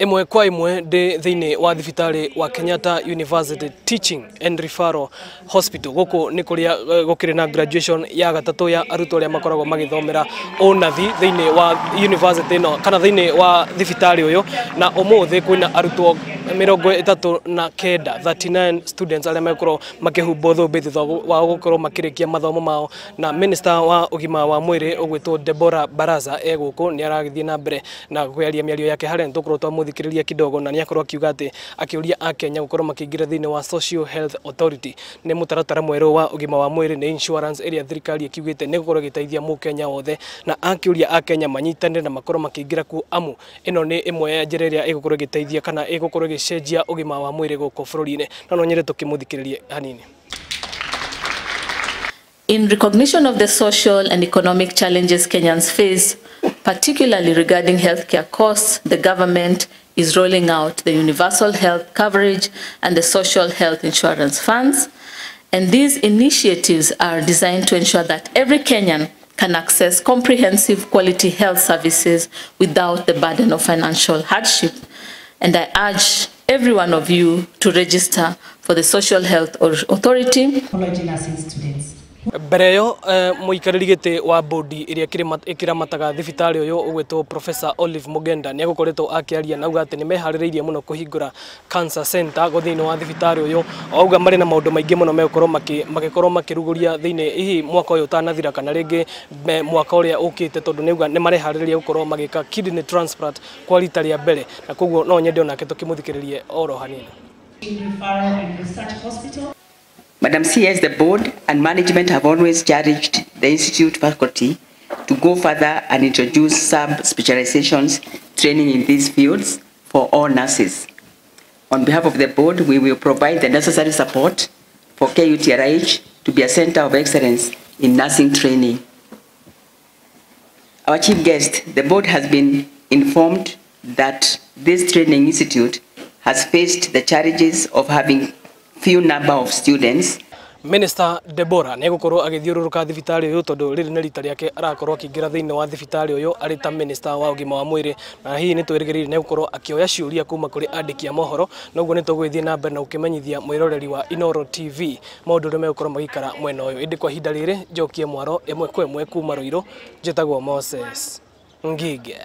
Ĩmwe kwa ĩmwe ndĩ thĩinĩ wa thibitarĩ wa Kenyatta University Teaching and Referral Hospital. Gũkũ nĩ kũrĩa gũkĩrĩ na graduation ya gatatũ ya arutwo arĩa makoragwo magĩthomera ũnathi thĩinĩ wa university ĩno kana thĩinĩ wa thibitarĩ ũyũ, na ũmũthĩ kwĩna arutwo 39, 39 students arĩa megũkorwo makĩhumbwo thũmbĩ thutha wa gũkorwo makĩrĩkia mathomo mao. Na minister wa ũgima wa mwĩrĩ ũgwĩtwo Deborah Baraza e gũkũ, nĩ aragĩthiĩ na mbere na kũaria mĩario yake harĩa nĩ tũkorwo twamũthikĩrĩria kidogo, na nĩ akorwo akiuga atĩ akĩũria akenya gũkorwo makĩingĩra thĩinĩ wa Social Health Authority. Nĩ mũtaratara mwerũ wa ũgima wa mwĩrĩ, nĩ insurance ĩrĩa thirikari ĩkiugĩte nĩ gũkorwo ĩgĩteithia mũkenya wothe, na akĩũria akenya manyitanĩre na makorwo makĩingĩra kuo, amu ĩno nĩ ĩmwe ya njĩra ĩrĩa ĩgũkorwo ĩgĩteithia kana ĩgũkorwo ĩgĩcenjia ũgima wa mwĩrĩ gũkũ bũrũri-inĩ. No no nyende tũkĩmũthikĩrĩrie hanini. In recognition of the social and economic challenges Kenyans face, particularly regarding healthcare costs, the government is rolling out the Universal Health Coverage and the Social Health Insurance Funds. And these initiatives are designed to ensure that every Kenyan can access comprehensive quality health services without the burden of financial hardship. And I urge every one of you to register for the Social Health Authority. Oncology nursing students. Mbere ĩyo mũikarĩri gĩtĩ wa bodi ĩrĩa ĩkĩramataga thibitarĩ ũyũ ũgwĩtwo Professor Olive Mugenda nĩ egũkoretwo akĩaria na auga atĩ nĩ meharĩrĩirie mũno kũhingũra cancer center go thĩinĩ wa thibitarĩ ũyũ. Auga marĩ na maũndũ maingĩ mũno megũkorwo magĩkorwo makĩrugũria thĩinĩ hihi mwaka ũyũ ũtanathira kana rĩngĩ mwaka ũrĩa ũkĩte, tondũ nĩ auga nĩ mareharĩrĩria gũkorwo magĩka kidney transplant kwa rita rĩa mbere, na koguo no nyende onake tũkĩmũthikĩrĩrie oro hanini. Referral and Research Hospital. Madam CS, the board and management have always challenged the institute faculty to go further and introduce sub-specializations training in these fields for all nurses. On behalf of the board, we will provide the necessary support for KUTRH to be a center of excellence in nursing training. Our chief guest, the board has been informed that this training institute has faced the challenges of having few number of students. Minister Deborah nĩ egũkorwo agĩthiũrũrũka thibitarĩ ũyũ, tondũ rĩrĩ nĩ rita rĩake arakorwo akĩingĩra thĩinĩ wa thibitarĩ ũyũ arĩ ta minister wa ũgima wa mwĩrĩ, na hihi nĩ twĩrĩgĩrĩire nĩ egũkorwo akĩoya ciũria kuma kũrĩ andĩki a mohoro. Noguo nĩ tũgũgĩthiĩ na mbere na gũkĩmenyithia mwĩroreri wa Inooro TV maũndũ ũrĩa megũkorwo magĩikara mwena ũyũ. Ĩndĩ kwa ihinda rĩrĩ njokie mwaro ĩmwe kwa ĩmwe kuma Ruiru, njĩtagwo Moses Ngige.